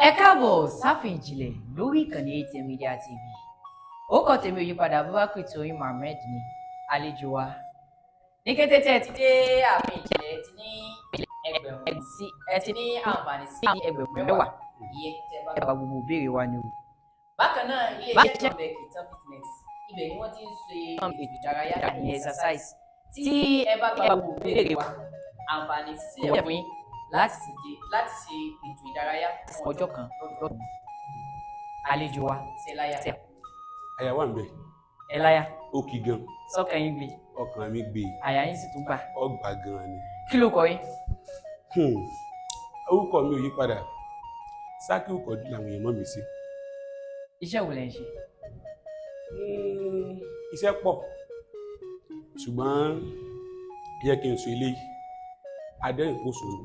Ẹ káàbọ̀ sáfìn ìjìnlẹ̀ lórí ìkànnì ATM Media TV. Orúkọ tèmi ò yípadà, Abubakar Tóyìn Mohammed ni àlejò wa. Ní kété tí ẹ ti dé ààfin ìjìnlẹ̀, ẹ ti ní ẹgbẹ̀rún sí, ẹ ti ní àǹfààní sí 10,000, ìyẹn tẹ́ bá gba gbogbo ìbéèrè wa ni o. Bákan náà, ilé iṣẹ́ kan bẹ, Kìtàn Fitness, ibẹ̀ ni wọ́n ti ń ṣe ètò ìdárayá, ìyẹn exercise. Tí ẹ bá gba gbogbo ìbéèrè wa, àǹfààní sílẹ̀ fún yín láti ṣe ètò ìdárayá fún ọjọ́ kan lọ́dún. Àlejò wa, ṣe láyà? Àyà wà ń bẹ. Ẹ láyà? Ó kì gan. Sọ́kàn yín gbé? Ọkàn mi gbé. Àyà yín sì tún gbà? Ọgbà gan ni. Kí ló kọ yín? Orúkọ mi ò yí padà, Sákìrù Kọ́dí làwọn èèyàn mọ̀ mí sí. Iṣẹ́ wo lẹ ń ṣe? Iṣẹ́ pọ̀, ṣùgbọ́n yẹ kí n sọ eléyìí: adẹ́rìn-pòṣónú.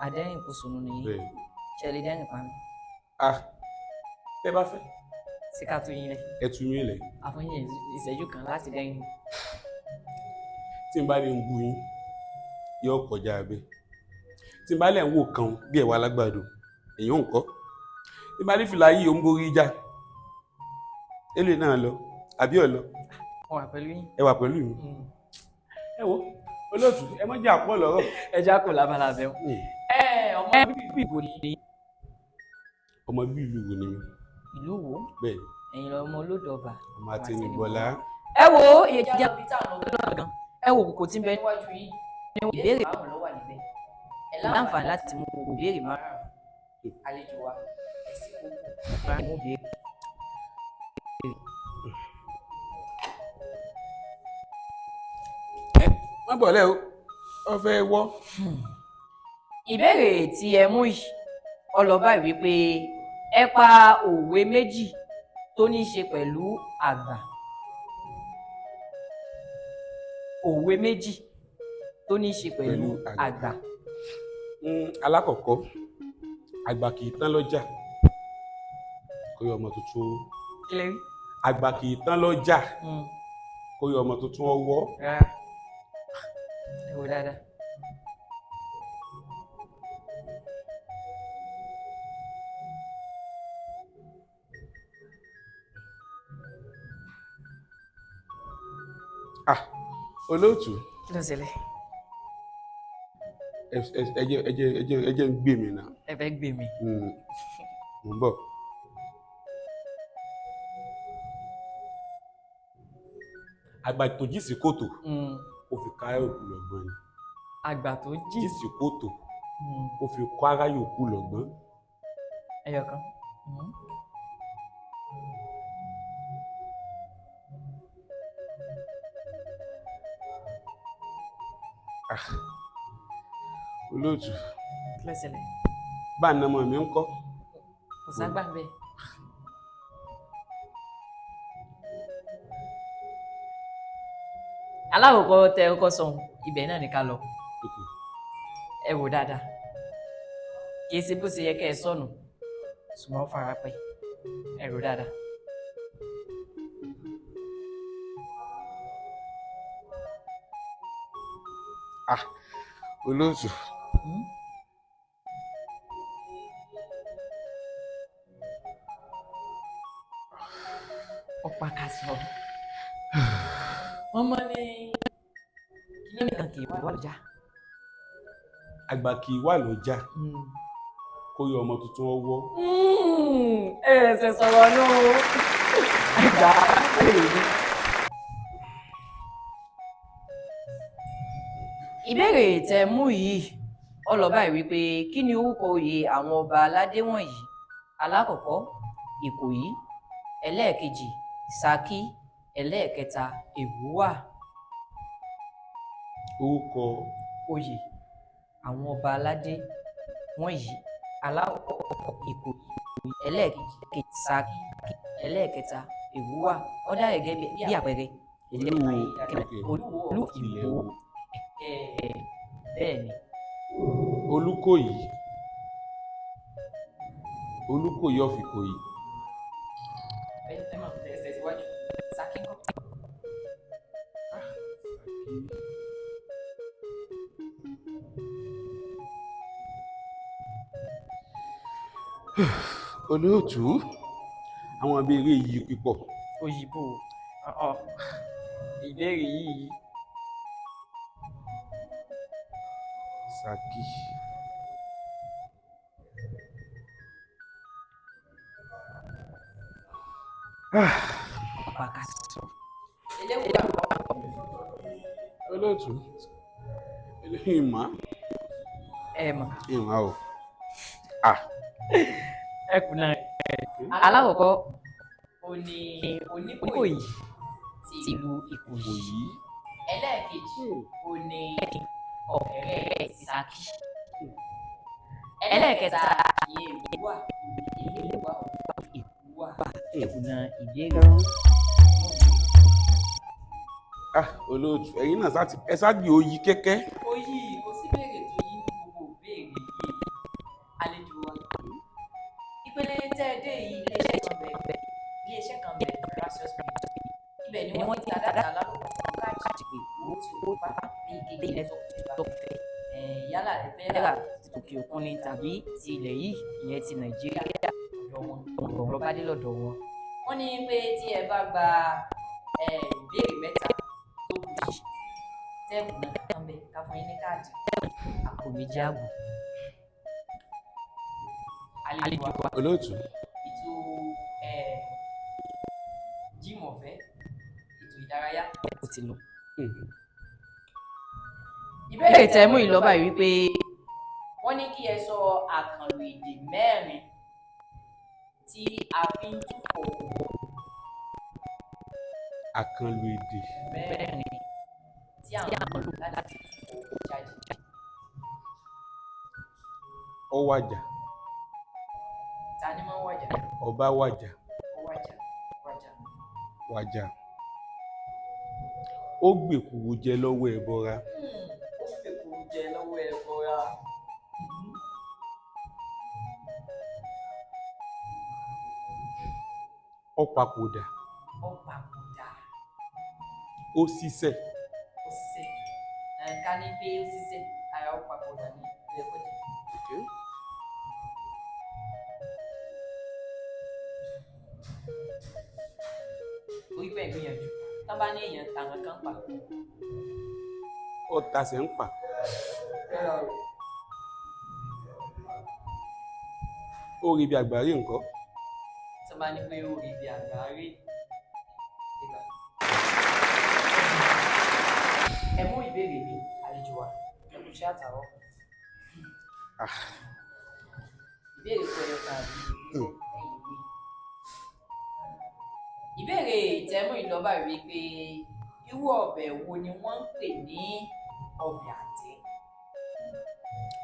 Adẹ́rìn-pòṣónú nìyí? Bẹ́ẹ̀. Ṣe lè dẹ́rìn pa mí? Ah, tẹ́ bá fẹ́. Sí ká tó yín lẹ̀? Ẹ tú mi lẹ̀. Àfọyín ìṣẹ́jú kan láti dẹ́rìn. Tí n bá ní ń bú yín, yóò kọjá abẹ. Tí n bá lẹ̀ ń wò kan bí ẹ̀wà alágbàdo, èyàn ń kọ́. Tí n bá ní fìlà yìí ó ń borí ìjà eléyìí náà lọ àbí ọ̀ lọ. Mo wà pẹ̀lú yín. Ẹ wà pẹ̀lú mi. Ẹ wo, olóòtú, ẹ má jẹ́ àpọ̀ lọ́rọ̀. Ẹ já kò lábala bẹ́ẹ̀. Ẹ ọmọ bíbí ìbò ni? Ọmọ bí ìlú wo ni mi? Ìlú wo? Bẹ́ẹ̀ ni. Ẹ̀yin lọmọ olódò ọba. Ọmọ àtẹnubọlá. Ẹ wo, ìyẹn ibi táwọn ọmọ náà gan. Ẹ wo kòkò tí ń bẹ níwájú yìí, ìbéèrè márùn ló wà níbẹ̀. Ẹ láǹfààní láti mú ìbéèrè márùn. Àlejò wa, ẹ sì kókó mú ìbéèrè. Má bọ̀ lẹ́ o, ọ fẹ́ wọ́. Ìbéèrè tí ẹ mú yìí ọlọ́ba wípé ẹ pa òwe méjì tó ní í ṣe pẹ̀lú àgbà. Òwe méjì tó ní í ṣe pẹ̀lú Pẹ̀lú àgbà. àgbà. Alákọ̀ọ́kọ́, àgbà kì í tán lọ́jà kó yọ ọmọ tuntun. Kí lẹ rí? Àgbà kì í tán lọ́jà kó yọ ọmọ tuntun ọwọ́. Rárá, ẹ wò dáadáa. Ah, olóòtú. Kí ló ṣẹlẹ̀? Ẹ jẹ́ ń gbé mi náà. Ẹ fẹ́ gbé mi? Mo ń bọ̀. Àgbà tó jí sí kòtò, ó fi ká òkú lọ́gbọ́n ni. Àgbà tó jí Jí sí kòtò, ó fi kọ́ ara yòókù lọ́gbọ́n. Ẹyọ kan. Ah, olóòtú. Kí ló ṣẹlẹ̀? Bá a nàmọ mi ń kọ́. Kò ságbà ń bẹ. Alákọ̀ọ́kọ́ tẹ ọkọ sọ̀hún, ibẹ̀ náà ní ká lọ. Ẹ wò dáadáa, kì í ṣe bó ṣe yẹ kẹ́ ẹ sọnù, ṣùgbọ́n ó fara pẹ́. Ẹ rò dáadáa. Ah, olóòtú. Ọ̀pá ká sọ wọ́n mọ́ ní kíní kan kì í wà lọ́jà. Àgbà kì í wà lọ́jà kó yọ ọmọ tuntun ọwọ́. Ẹ ṣe sọ̀rọ̀ nù àgbà lè ní. Ìbéèrè tẹ mú yìí ọlọ́ba yìí wípé, kí ni orúkọ oyè àwọn ọba aládé wọ̀nyí? Alákọ̀ọ́kọ́, Ìkòyí; ẹlẹ́ẹ̀kejì, Ṣakí; ẹlẹ́ẹ̀kẹta, Èrúwà. Orúkọ Oyè àwọn ọba aládé wọ̀nyí: alákọ̀ọ́kọ́, Ìkòyí; ẹlẹ́ẹ̀kejì, Ṣakí; ẹlẹ́ẹ̀kẹta, Èrúwà. Ó dà gẹ́gẹ́ bí àpẹẹrẹ. Olúwo, ok. Olúwo Ilẹ̀ Ìwó. Wo. Bẹ́ẹ̀ ni. Olúkòyí, Olúkòyí of Ìkòyí. Ẹ máa tẹ̀síwájú. Ṣakí ńkọ́? Ṣakí. Olóòtú, àwọn ìbéèrè yìí pípọ̀. Òyìnbó ìbéèrè yìí. Ṣakí. Pàkàṣọ. Eléwùrà. Olóòtú, ìmọ̀. Ẹ mọ̀. Ìmọ̀ o. Ẹ kùnà. Alákọ̀ọ́kọ́ ó ní Oníkòyí ti ìlú Ìkòyí. Òyì. Ẹlẹ́ẹ̀kejì ó ní Ọ̀kẹ́rẹ́ ti Ṣakí. Ẹlẹ́ẹ̀kẹta, ìyẹn Èrúwà, Èrúwà, Èrúwà. Ẹ kùnà ìbéèrè. Olóòtú, ẹ̀yin náà sá ẹ sá gbé oyí kẹ́kẹ́. Oyí kò sí béèrè tó yí ní gbogbo ìbéèrè yìí, àlejò wa. Ìpele tẹ́ ẹ dé yìí, iléeṣẹ́ kan bẹ̀ Precious Media. Ibẹ̀ ni wọ́n ti ta data alálòpọ̀ káàdì pé owó tí o bá ní ilé tó fẹ́. Yálà ẹ fẹ́ rà tòkè òkun ni tàbí ti ilẹ̀ yìí, ìyẹn ti Nàìjíríà, ọ̀dọ̀ wọn ọ̀rọ̀ bá dé lọ́dọ̀ wọn. Wọ́n ní pé tí ẹ bá gba ìbéèrè mẹ́ta tó kù yìí tẹ́ẹ̀kù náà kan bẹ̀ ká fún yín ní káàdì àpò méjì ààbò. Àlejò wa, Olóòtú. ètò jíìmù ọ̀fẹ́, ètò ìdárayá ó ti lọ. Ìbéèrè tẹ́ mú ìlọ́ba yìí wípé wọ́n ní kí ẹ sọ àkànlò èdè mẹ́rin tí a fi ń túfọ̀. Àkànlò èdè mẹ́rin tí à ń lò láti túfọ̀ jáde. Ọwàjà. Ta ni máa ń wàjà? Ọba wàjà. Ó wàjà, wàjà. Wàjà. Ó gbèkúrú jẹ lọ́wọ́ ẹbọra. Ó fèkúrú jẹ lọ́wọ́ ẹbọra. Ó papòdà. Ó papòdà. Ó ṣiṣẹ́. Ó ṣiṣẹ́. Ká ní pé ó ṣiṣẹ́, ara ó papòdà ní ilé ẹ̀kọ́ jẹ́. Orí bẹ́ẹ̀ gbìyànjú. Tán bá ní èèyàn tàwọn kan pa. Ó tasẹ̀ ń pa. Ó rí ibi àgbárí nǹkan. Tán bá ní pé ó rí ibi àgbárí. Ìgbà. Ẹ mú ìbéèrè mi, àlejò wa. Ẹ kú iṣẹ́ àtàárọ̀. Ìbéèrè kọ ẹyọ kan àbí ẹ̀yìn mi. Ìbéèrè ìtẹ́mú ìlọ́ba rí pé irú ọbẹ̀ wo ni wọ́n ń pè ní ọbẹ̀ àtẹ́?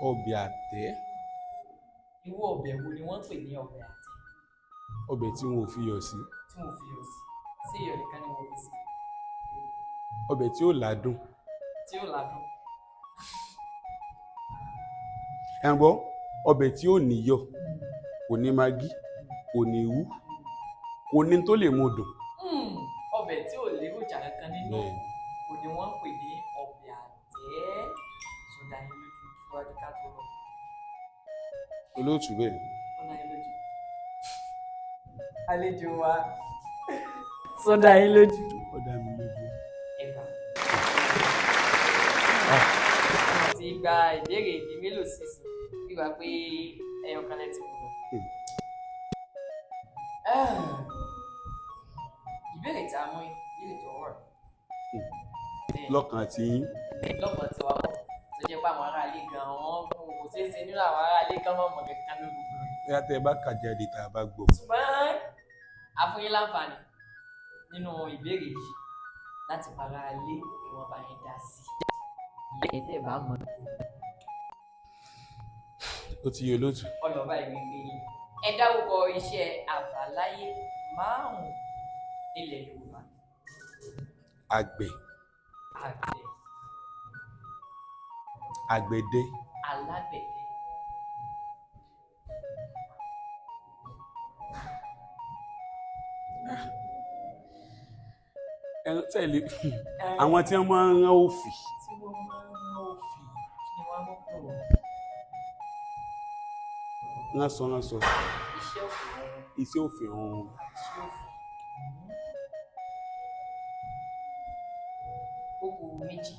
Ọbẹ̀ àtẹ́. Irú ọbẹ̀ wo ni wọ́n ń pè ní ọbẹ̀ àtẹ́? Ọbẹ̀ tí wọn ò fi iyọ̀ sí. Tí wọn ò fi iyọ̀ sí. Sí iyọ̀ nìkan ni wọ́n fi sí. Ọbẹ̀ tí ó ládùn. Tí ó ládùn. Ẹ ń gbọ́, ọbẹ̀ tí ó níyọ̀, kò ní magí, kò ní irú, kò ní tó lè mú dùn. Ọbẹ̀ tí ò léròjà kankan nínú kò ní wọ́n ń pè ní ọbẹ̀ àtẹ́. Sọdá yín lójú síwájú ká tó lọ. Olóòtú, bẹ́ẹ̀. Sọdá yín lójú. Àlejò wa, sọdá yín lójú. Ó dá mi lójú. Ẹ̀bà. Ti gba ìbéèrè ìdí mélòó sísìn wíwá pé ẹyọ kan lẹ ti kù lọ. Ìbéèrè tá a mú yìí, ìbéèrè tó rọ̀. Lọ́kàn tí yín. Lọ́kàn tiwa kọ́, tó jẹ́ pé àwọn aráalé gan-an wọ́n kò ṣeé ṣe nínú àwọn aráalé kan mọ̀ mọ̀ kankan ní gbogbo rẹ̀. Bóyá tẹ́ ẹ bá kà jáde tá a bá gbọ́. Ṣùgbọ́n a fún yín láǹfààní nínú ìbéèrè yìí láti para alé kí wọ́n bá yín dá sí i. Ìyẹn tẹ́ ẹ bá mọ̀. Ó ti yé olóòtú. Ọlọ́ba ìwé pé ẹ dárúkọ iṣẹ́ àbáláyé márùn-ún nílẹ̀ Yorùbá. Àgbẹ̀. Àgbẹ̀. Àgbẹ̀dẹ. Alágbẹ̀dẹ. Ẹ tẹ̀lé àwọn tí wọ́n máa ń rán òfì. Tí wọ́n máa ń rán òfì, kí ni wọ́n á mọ̀ pé wọ́n. Ránṣọ ránṣọ. Iṣẹ́ òfin wọn. Iṣẹ́ òfin ọ̀hún. Iṣẹ́ òfin. Ó kù méjì.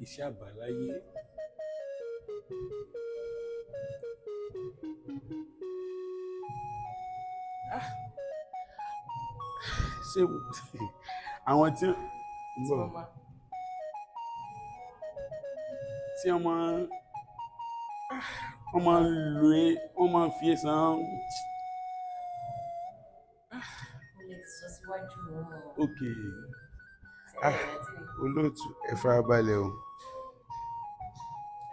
Iṣẹ́ àbáláyé. Ah. Ṣé àwọn tí ń Tí bọ̀ wọ́n máa tí wọ́n máa ń wọ́n máa ń lo é wọ́n máa ń fi é san. Ó lè ti sọ síwájú wọn. Ok. Ṣé Ah. ẹ rántí ni? Olóòtú, ẹ farabalẹ̀ o.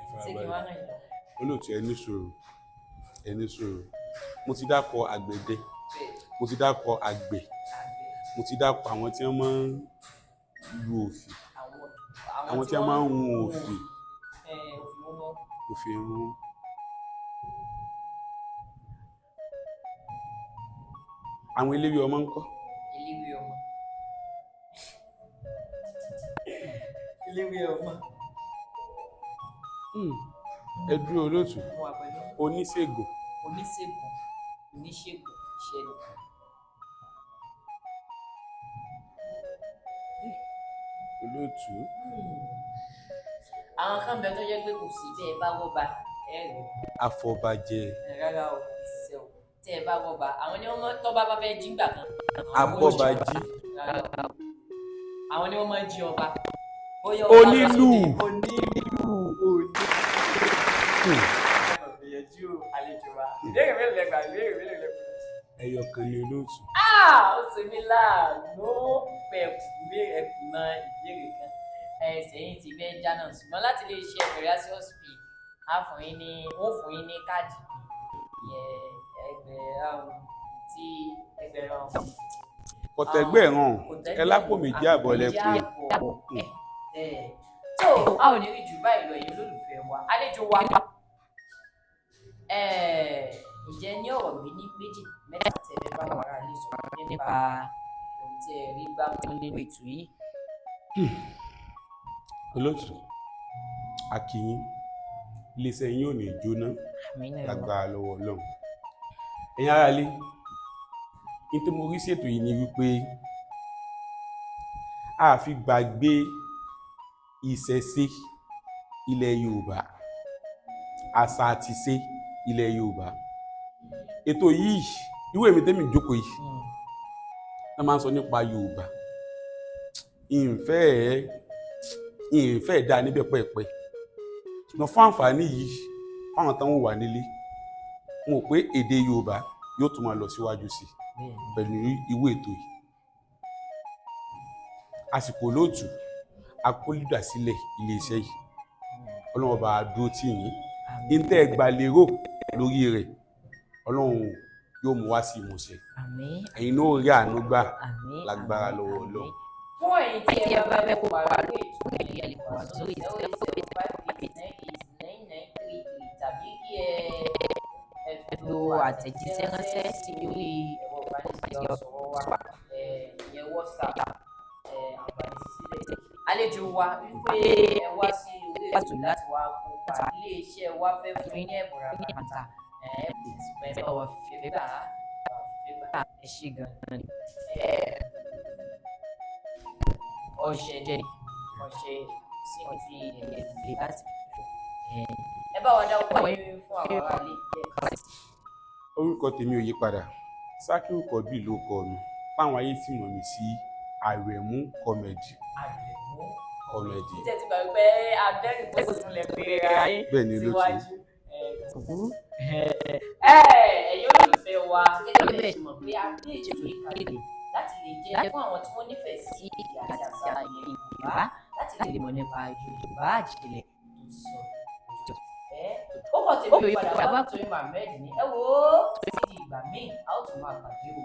Ẹ Ṣé kí farabalẹ̀. wọ́n ràn yín lọ? Olóòtú, ẹ ní sùúrù, ẹ ní sùúrù. Mo ti dákọ àgbẹ̀dẹ. Bẹ́ẹ̀. Mo ti dákọ àgbẹ̀. Àgbẹ̀. Mo ti dákọ àwọn tí wọ́n máa ń lu òfì. Àwọn Àwọn tí wọ́n máa ń hun òfì. Òfì wọn mọ́. Òfì hun. Àwọn eléwé ọmọ ń kọ́? Eléwé ọmọ. Eléwé ọmọ. Ẹ dúró, olóòtú. Mo wà pẹ̀lú. Oníṣègùn. Oníṣègùn, oníṣègùn iṣẹ́ ni. Olóòtú. Àwọn kan bẹ tó jẹ́ pé kò sí bẹ́ẹ̀ bá wọ́ba ẹ rí. Afọbajẹ. Rárá o, ìṣiṣẹ́ o. Tẹ́ ẹ bá wọ́ba, àwọn ni wọ́n máa tọ́ bá bá fẹ́ jí gbà kan. Àwọn ni wọ́n jí. Abọ́bají. Rárá o. Àwọn ni wọ́n máa ń jí ọba. Bóyá ọba lọ Onílù. sóde. Onílù, onílù. Gbìyànjú àlejò wa. Ìbéèrè mélòó lẹ gbà? Ìbéèrè mélòó lẹ gbà? Ẹyọ kan ni, olóòtú. Ah, ó ṣe mí láàánú pẹ̀kú ìbéèrè ẹ̀kú náà ìbéèrè kan. Ẹsẹ̀ yìí ti fẹ́ já náà, ṣùgbọ́n láti lè ṣe Verasios Pay, á fún yín ní wọ́n fún yín ní káàdì ìyẹn ẹgbẹ̀rún tí ẹgbẹ̀rún. Kọ̀tẹ́gbẹ̀ hàn. Kò tẹ́gbẹ́. Ẹ lápò méjì àbọ̀ lẹ pé. Àbọ̀. Tó a ò ní rí jù báyìí lọ, èyí olólùfẹ́ wa, àlejò wa. Ǹjẹ́ ní ọ̀rọ̀ mi ní méjì mẹ́ta tẹ̀lé báwọn ará ilé sọ nípa ohun tí ẹ rí gbá mú nínú ètò yìí? Olóòtú, a kí yín, iléeṣẹ́ yín ò ní jóná lágbára lọ́wọ́ Ọlọ́run. Ẹ̀yin ará ilé, ní tí mo rí ṣètò yìí ni wípé a fi gbàgbé ìṣẹ̀ṣe ilẹ̀ Yorùbá, àṣà àti ìṣe ilẹ̀ Yorùbá. Ètò yìí, ìwé mi tẹ́mi jókòó yìí, wọ́n máa ń sọ nípa Yorùbá, ìfẹ́ dá níbẹ̀ pẹ́ẹ́pẹ́, ṣùgbọ́n fún àǹfààní yìí fáwọn táwọn wà nílé, wọn ò pé èdè Yorùbá yóò tún máa lọ síwájú sí i pẹ̀lú ìwé ètò yìí. Àsìkò olóòtú akólídàsílẹ̀ iléeṣẹ́ yìí, Ọlọ́run bá a dúró tì yín ní tẹ́ ẹ gbà lérò lórí rẹ̀, Ọlọ́run yóò mú wá sí ìmúṣẹ. Àmín. Ẹ̀yin náà rí àánú gbà Àmín. lágbára Àmín, lọ́wọ́ àmín. Ọlọ́run. Fún ẹ̀yin tí ẹ bá fẹ́ kópa lórí ètò yìí, ẹ lè wá sórí 08058989933 tàbí kí ẹ lo àtẹ̀jíṣẹ́ ránṣẹ́ sí orí ẹ̀rọ ìbánisọ̀rọ̀ wa, ìyẹn WhatsApp, àǹfààní sílẹ̀. Àlejò wa, wípé ẹ wá sí orí ètò láti wá kópa, iléeṣẹ́ wa fẹ́ fún yín ní ẹ̀bùn rabata, ẹ bá wa fìfẹ́ gbà á, bá wa fìfẹ́ gbà á. Ẹ ṣé gan-an ni. Ọṣẹ jẹ ọṣẹ sí ti ẹ láti ẹ bá wa dáwọ́ yín fún àwọn aráalé. Orúkọ tèmi ò yí padà, Sakiru Quadri ló kọ mi, táwọn ayé sì mọ̀ mí sí Àrẹ̀mú Comedy. Àrẹ̀mú Comedy. Títẹ̀ tí gbàgbé pé abẹ́rìn tó sùn lẹ̀ pé ra yín Bẹ́ẹ̀ ni, olóòtú. síwájú. Ẹ̀yin olólùfẹ́ wa, gẹ́gẹ́ bí ẹ ṣe mọ̀ pé a gbé ètò yìí kalẹ̀ láti lè jẹ́ fún àwọn tí wọ́n nífẹ̀ẹ́ sí èdè àti àṣà ilẹ̀ Yorùbá láti lè mọ̀ nípa Yorùbá àjìnlẹ̀ tó ti sọ. Ó kàn tèmi padà wá torí Mohammed ní ẹ wò ó títí di ìgbà míì a ó tún máa pàdé o.